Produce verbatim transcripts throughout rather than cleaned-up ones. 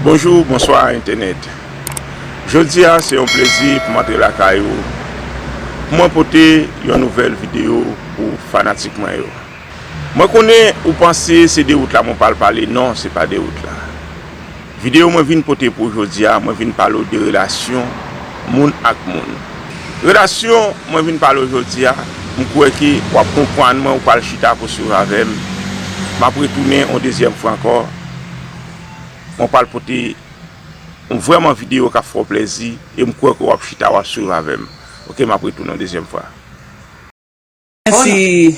Bonjou, bonswa entènèt. Jodi a se yon plezi pou m antre lakay ou pou mwen pote yon nouvèl videyo pou fanatik mwen yo. Mwen konnen ou panse se de wout la mwen pral pale, non, se pa de wout la. Videyo mwen vin pote pou jodi a, mwen vin pale w de relasyon moun ak moun. Relasyon mwen vin pale w jodi a, m kwè ke w ap konprann mwen, ou pral chita pou swiv avè m. M ap retounen yon dezyèm fwa ankò. Mwen pral pote yon vrèman videyo k ap fè w plèzi e m kwè ke w ap chita, w ap swiv avè m. Oke, m ap retounen yon dezyèm fwa. Mèsi.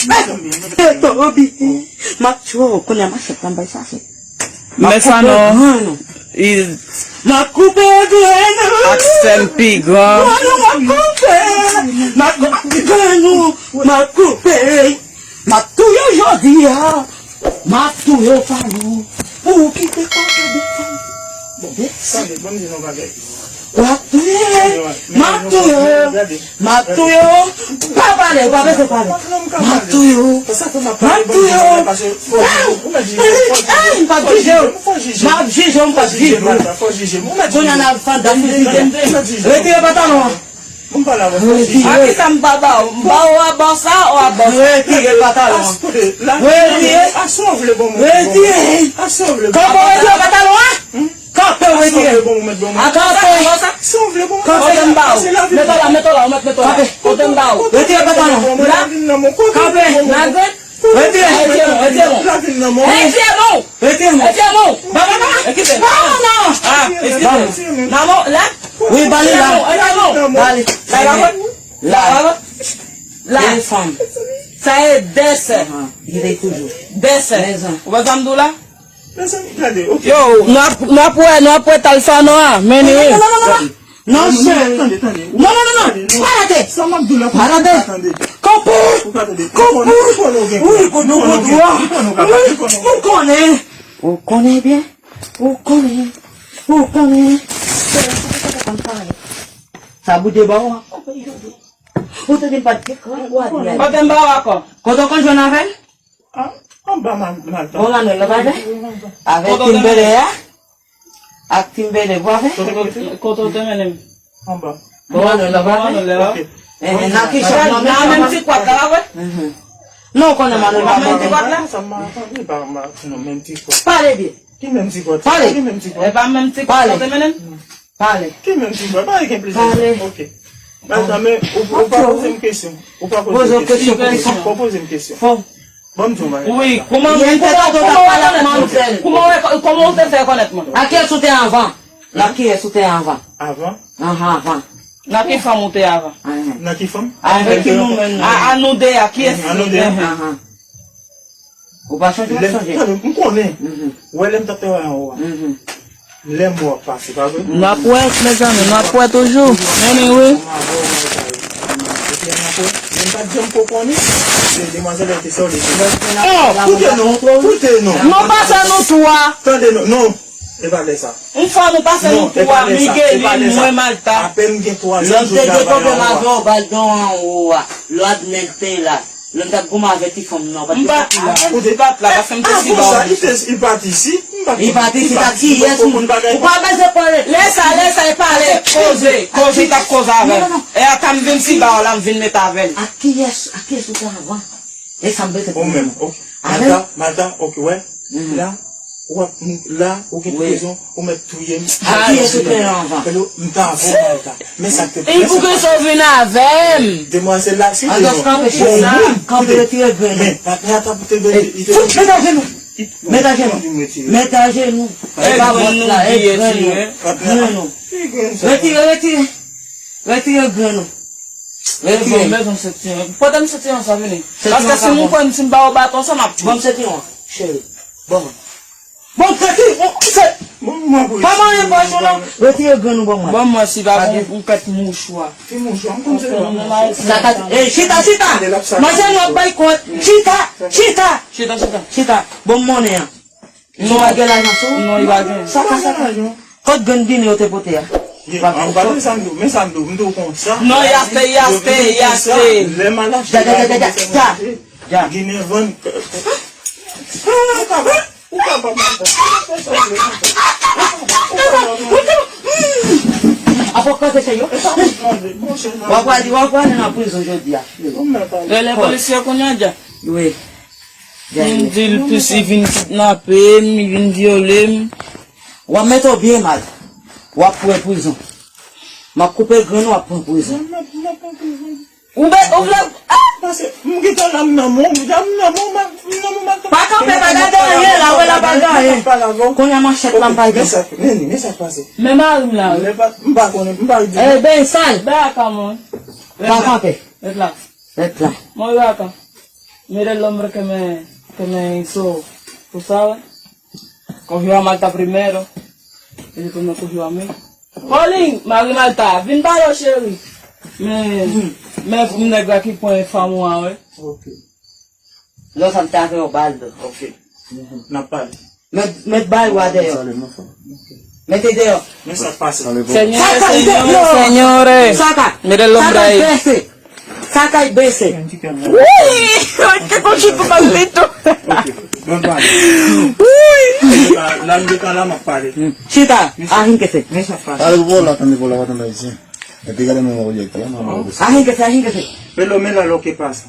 Mèsi. M ap tchwe w, kounye a machèt la m bay chache. M ap koupe grenn ou. M ap koupe grenn ou. Ak sè m pi gran. Grenn ou m ap koupe. M ap koupe grenn ou. M ap koupe. M ap touye w jodi a. M ap touye w Fanou. Pou w kite kote desann. Desann. Tande, ban m di nou bagay. W ap touye. M ap touye w. M ap touye w. Pa pale, w pa bezwen pale. M ap touye w. M ap touye w. Ey, m p ap jije w. M ap jije w, m p ap jije w. Kounye a n ap fè dat fizik. Retire pantalon an. Bon, m pale avè w, fò jije. A kisa m pa ba w? M ba w a bò sa, ou a bò sa? Retire pantalon an. Retire. Retire. Kanpe, retire pantalon an. Kanpe, retire. A kanpe. Kanpe. Kote m ba w? Mete w la, mete w la, ou mèt mete w la. Kote m ba w? Retire pantalon an. La. Kanpe. Lagren. Retire. Retire men w, retire men w. Retire men w. Retire men w. Retire men w. Ba mwen, ba mwen. Eskize. Ba mwen, non. Ah, eskize. Ba mwen. Nan men w, la. Wi, ba li la. Retire men w, retire men w. Ba li. La, la, la. La. Telefòn. Sa e dèsè. Ahan, li rete toujou. Dèsè. Mezan. Ou wè sa m di w la? Mezanmi, gade, ok. Yo, n ap, n ap wè, n ap wè Talfa non a. Men li wi. Non, non, non, non, non. Non, cheri. Tande, tande. Non, non, non, non. Tande, non. Pa tande. Sa m ap di w la, pa tande. Pa tande. Kanpe. Ou pa tande. Kanpe. Ou konnen, ou konnen w gen pwen. Wi, kote w konnen w gen pwen. Ou konnen w gen pwen. Wi, ou konnen. Ou konnen byen. Ou konnen. Ou konnen. Cheri, sa pa konn pale. Sa boude ba w a. Ou te di m pa t gen kran, ou a di a. Kote m ba w akò? Kote w konn jwenn avè l? Ah, anba Mal-, Malta. Bon, Manuel, la pa vle? Avèk Kote w te Timberley a? Ak Timberley, ou avè? Kote, kote, kote w te mennen m? Anba. Bon, Manuel, la pa vle? Bon, Manuel, la. Ok. Eh, eh, nan ki chòp nan menm ti kwat la, pa vre? Mhm. Non, ou konnen Manuel pa menm ti kwat la? Sa m pa tande, pa, pa, non, menm ti kwat. Pale byen. Ki menm ti kwat? Pale. Ki menm ti kwat? E pa menm ti kwat ou te mennen m? Pale. Ki menm ti kwat? Pale gen plezi. Pale. Ok. Malta, men ou, ou pa poze m kesyon. Ou pa poze m kesyon. Poze yon kesyon. Fò poze m kesyon. Fò. Ban m di w yon bagay. Wi, kòman, kòman, kòman ou rekonèt mwen? Kòman ou, kòman ou te fè rekonèt mwen? Ak kiyès ou te anvan? Nan kiyès ou te anvan? Avan? Ahan, avan. Nan ki fanm ou te avan? Ahan. Nan ki fanm? Avèk ki nou menm? A, a nou de a, kiyès ki te? A nou de a? Ahan. Ou pa chonje, w ap chonje. Tande, m konnen. Mhm. Ou wè lè m t ap travay anwo a. Mhm. Lè mò ap pase, pa vre? N ap wè, mezanmi, n ap wè toujou. Anyway. Epi ann apre, men m pa t janm ko konnen. Se demwazèl la te sòli. Oh! Koute non, koute non. Non, pa sa nou twa. Tande non, non. E pa lè sa. Yon fwa nou pase nou twa, Miguel, mwen, Malta. Apèn gen twa jou n travay anwo a. Lòt nèg te la. Lè m t ap goumen avèk ti fanm nan, ou pa t la. Ou te pa t la, paske m te si ba w. Li pati isi, m pa t konn. Li pati isi, ak kiyès ou? Ou pa bezwen pale. Lè sa, lè sa, e pale, koze, koze, t ap koze avè m. E ata m vin si ba w la, m vin met avè l. Ak kiyès, ak kiyès ou te anvan? E sa m bezwen konnen. Ou menm, ok. Malta, Malta, ok, wè. La, ou ap, la, ou gen tout rezon, ou mèt touye m. Ak kiyès ou te anvan? Gade, m t anvan w, Malta. Men sa k te pase. E pou kisa w vin avè m? Demwazèl la, si te yon bon moun, kanpe, retire grenn ou. Men, patnè a t ap te vin, li te fout, met ajenou. Met ajenou. Met ajenou. E pa vòt la, e grenn ou. Grenn ou. Retire, retire. Retire grenn ou. Retire. Mezon, mezon, sentiwon. Pote m sentiwon sa vini. Paske si m kwè m, si m ba w baton sa, m ap tchwe. Ban m sentiwon an, cheri. Ban mwen. Bon, senti, bon, se, pa manyen pòch ou non. Retire grenn ou ban mwen. Ban mwen si pa gen yon kèk mouchwa. Ti mouchwa, m konn se yon mouchwa. Sa ka, eh, chita, chita. Manzè nou ap bay kont. Chita, chita. Chita, chita. Chita. Bon, monnen an. Non, pa gen lajan sou ou? Non, li pa gen. Sa ka, sa ka. Kot grenn ginen yo te pote a? An, pa gen sa m di w, men sa m di w, m di w konsa. Non, y achte, y achte, y achte. Lè m al achte la, yo te fè mwen achte. Ginen vann. Ou ka wè, ou Apa w koze se yo? W ap pral, w ap pral nan prizon jodi a. Rele polisye kounye a, Dja. Wi. Vin di l plis, li vin kidnape m, li vin vyole m. W ap mete w byen mal. W ap pran prizon. M ap koupe grenn ou, w ap pran prizon. Ou be, ou vle, ah! Pase, m gentan la, m nan men w, m nan men w, m nan men w, m nan men w. Pa kanpe, pa gade anyen la, wè la pa gen anyen. Kounye a manchèt la, m pa gen. Men sa, men, men sa k pase. Men mari m la, wi. M pa, m pa konnen, m pa di. Eh ben, sal. Ben, come on. Pa kanpe. Ret la. Ret la. Moyo acá. Mira el hombre que me, que me hizo, tú sabes. Cogió a Marta primero y después me cogió a mí. Colin, mari Marta, vin ba yo, cheri. Men, men nèg la ki pran fanm ou an, wi. Ok. Lò sa m te avè yo, Baldo. Ok. N ap pale. Met, met bay wa deyò. Mete deyò. Men sa k pase. Señores, señores, señores. Saka. Mira el hombre ahí. Sa kay bese. Sa kay bese. Uy, qué cosito tan lindo. Uy. La, la, la, la, m ap pale. Chita, ahin kese. Men sa k pase. Ale pou la, tande pou la, pa tande ayisyen. Epi gade mwen, mwen, mwen, mwen. Ahin kese, ahin kese. Pero mira lo que pasa.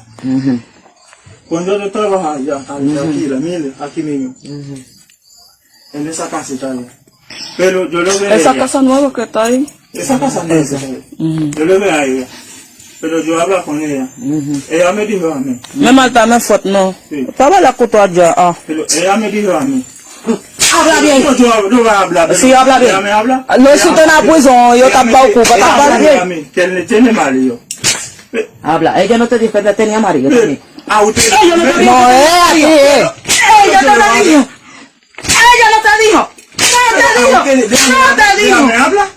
Cuando yo estaba allá, allá, aquí, la mire, aquí mismo. En esa casita allá. Pero yo lo veo a ella. Esa casa nueva que está ahí. Esa casa nueva que está ahí. Yo lo veo a ella. Pero yo hablo con ella. Ella me dijo a mí. Men Marta, men fòt non. Sí. Pa pale ak koto a Dja, ah. Pero ella me dijo a mí. Habla bien. Yo, yo, yo voy a hablar. Sí, habla bien. Déjame hablar. No, si usted no prison, yo está bien. Ella me dijo a mí que él le tiene mal, y yo. Habla. Ella no te dijo que tenía marido también. Ah, usted. Ellos no te dijeron. No, es así, es. Ellos no te dijeron. Ellos no te dijo. No te dijo. No te dijo.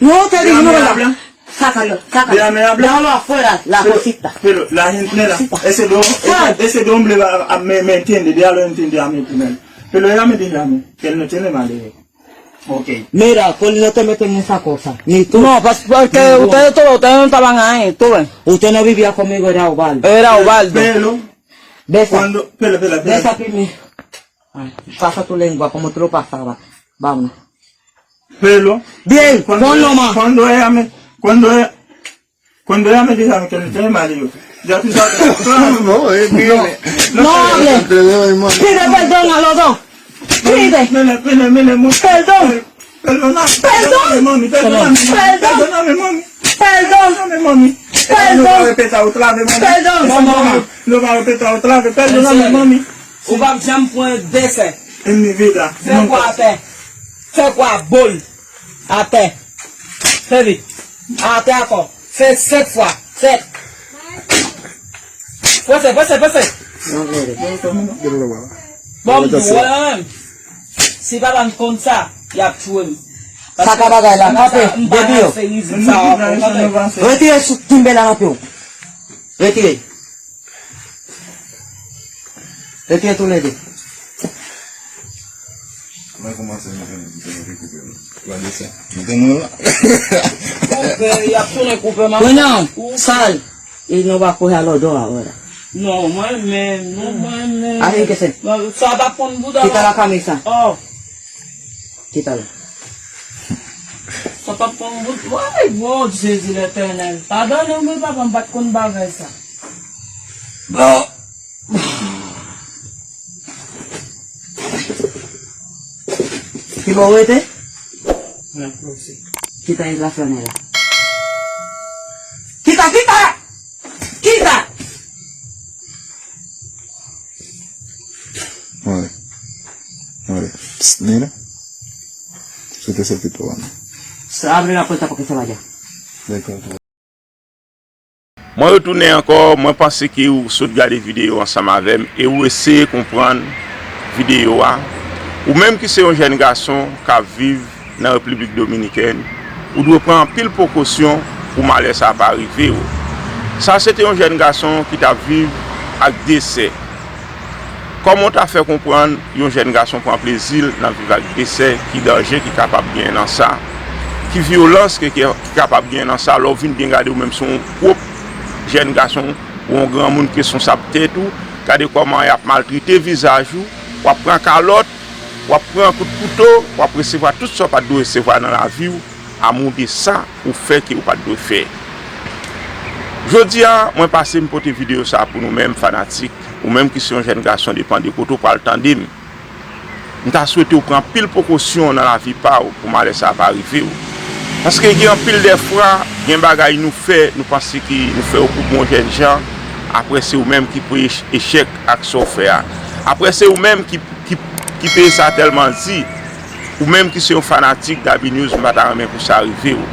No te dijo, no, ¿verdad? Sácalo, sácalo. Déjame hablar. Déjalo afuera, la cosita. Pero la gente, mira, ese dos, ese, ese dos hombre va a, me, me entiende, déjalo entender a mí primero. Pero ella me dijo a mí que él no tiene marido. Ok. Mira, Colin, no te metes en esa cosa. Ni tú. No, pas-, porque ustedes todos, ustedes no estaban ahí, tú ves. Usted no vivía conmigo, era Ubaldo. Era Ubaldo. Pero, cuando, espera, espera, espera. Besa primero. Ay, pasa tu lengua como tú lo pasabas. Vámonos. Pero, bien, cuando ella, cuando ella me, cuando ella, Cuando ella me dijo a mí que no tiene marido, ya tú sabes. No, es que no, no hable. Pide perdón a los dos. Pide. Mire, mire, mire, mire, mucho. Perdón. Perdona, perdóname, mami, perdóname, perdóname, mami. Perdón. Perdóname, mami. Perdón. No va a respetar otra vez, mami. Perdón. Esa mamá no va a respetar otra vez. Perdóname, mami. Ou p ap janm pran desè. En mi vida. Fè kwa atè. Fè kwa bol. Atè. Fè vit. Atè ankò. Fè senk fwa. Fè. Prese, prese, prese. Bon, m di w, wè, menm. Si papa m konn sa, y ap tchwe m. Sa ka bagay la, kanpe, depi yo. Retire sou, kenbe la nan pye w. Retire. Retire tou lè de. Mwen kòmanse mete nou koupe nou. Gade sa. Mete nou la. Koupe, y ap tounen koupe, manman. Kounye a, sal. E nou va coger a los dos ahora. Non, mwen menm, non, mwen menm. Ahi, que se. Sa pa konn bouda. Kita la camisa. Oh. Kita la. Sa pa konn bout. Woy, bon, Jezi Letènèl. Padone m, wi, papa, m pa t konn bagay sa. Bon. Ki bò w rete? Nan klozè. Kita e la flannen la. Kita, kita! Kita! Mare. Mare. Psst, mira. Sete ese pito, mano. Abre la puerta porque se vaya. D'accord. Mwen retounen ankò, mwen panse ke ou sot gade videyo ansanm avè m e ou eseye konprann videyo a. Ou menm ki se yon jèn gason k ap viv nan Repiblik Dominikèn, ou dwe pran anpil prekosyon pou malè sa a pa rive w. Sa se te yon jèn gason ki t ap viv ak de sè. Kòman w ta fè konprann yon jèn gason pran plezi l nan viv ak de sè, ki danje ki kapab genyen nan sa, ki vyolans ki, ki, ki kapab genyen nan sa, lè w vin byen gade ou menm se yon pwòp jèn gason ou yon granmoun ki responsab tèt ou, gade kòman y ap maltrete vizaj ou, w ap pran kalòt, W ap pran kout kouto, w ap resevwa tout sa w pa t dwe resevwa nan lavi w, amou de sa ou fè ke ou pa t dwe fè. Jodi a, mwen pase m pote videyo sa a pou nou menm fanatik, ou menm ki se yon jèn gason, depann de kote w pral tande m. M ta swete w pran anpil prekosyon nan lavi pa w pou malè sa a pa rive w. Paske gen anpil dèfwa, gen bagay nou fè, nou panse ke nou fè yo pou bon jèn jan, apre se ou menm ki peye ech-, echèk ak sa w fè a. Apre se ou menm ki, ki, ki peye sa tèlman di. Ou menm ki se yon fanatik Dabi News, m pa ta renmen pou sa rive w.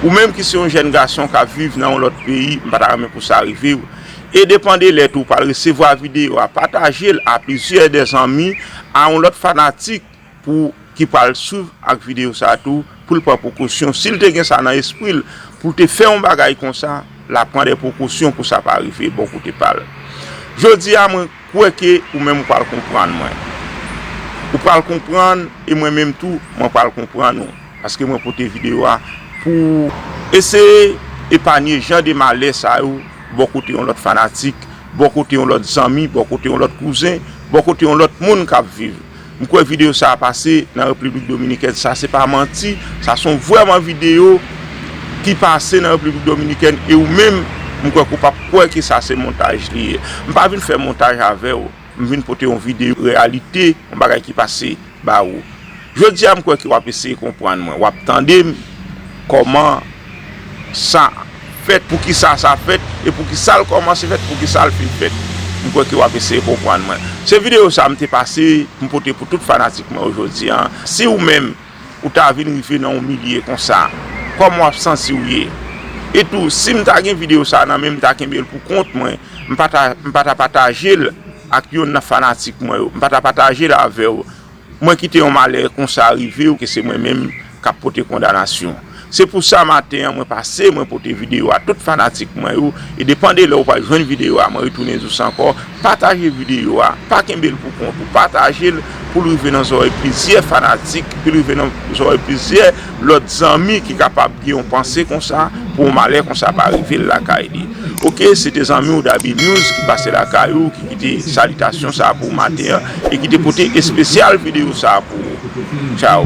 Ou menm ki se yon jèn gason k ap viv nan yon lòt peyi, m pa ta renmen pou sa rive w. E depann de lè tou, w pral resevwa videyo a, pataje l a plizyè de zanmi, a yon lòt fanatik pou ki pral swiv ak videyo sa a tou, pou l pran prekosyon. Si l te gen sa nan espri l, pou l te fè yon bagay konsa, l ap pran de prekosyon pou sa pa rive bò kote pa l. Jodi a, mwen kwè ke ou menm ou pral konprann mwen. Ou pral konprann, e mwen menm tou, mwen pral konprann ou. Paske mwen pote videyo a pou eseye epanye jan de malè sa yo bò kote yon lòt fanatik, bò kote yon lòt zanmi, bò kote yon lòt kouzen, bò kote yon lòt moun k ap viv. M kwè videyo sa a pase nan Repiblik Dominikèn. Sa se pa manti, sa se yon vrèman videyo ki pase nan Repiblik Dominikèn, e ou menm, m kwè ke w p ap kwè ke sa se montaj li ye. M pa vin fè montaj avè w, m vin pote yon videyo reyalite, yon bagay ki pase ba ou. Jodi a, m kwè ke w ap eseye konprann mwen, w ap tande m kòman sa fèt, poukisa sa fèt, e poukisa l kòmanse fèt, poukisa l fin fèt. M kwè ke w ap eseye konprann mwen. Se videyo sa m te pase pou m pote pou tout fanatik mwen yo jodi a. Si ou menm, ou ta vin rive nan yon milye konsa, kòman w ap santi w ye? E tou, si m ta gen videyo sa nan men m, m ta kenbe l pou kont mwen, m pa ta, m pa ta pataje l ak yonn nan fanatik mwen yo, m pa ta pataje l avè w. Mwen kite yon malè konsa rive w, ke se mwen menm k ap pote kondanasyon. Se pou sa maten an, mwen pase, mwen pote videyo a tout fanatik mwen yo, e depann de lè ou pral jwenn videyo a, mwen retounen di w sa ankò, pataje videyo a, pa kenbe l pou kont ou, pataje l pou l rive nan zòrèy plizyè fanatik, pou l rive nan zòrèy plizyè lòt zanmi ki kapab gen yon panse konsa, pou yon malè konsa pa rive l lakay li. Oke, se te zanmi w Dabi News ki pase lakay ou, ki kite salitasyon sa a pou w maten an, e ki te pote espesyal videyo sa a pou ou. Tchaw.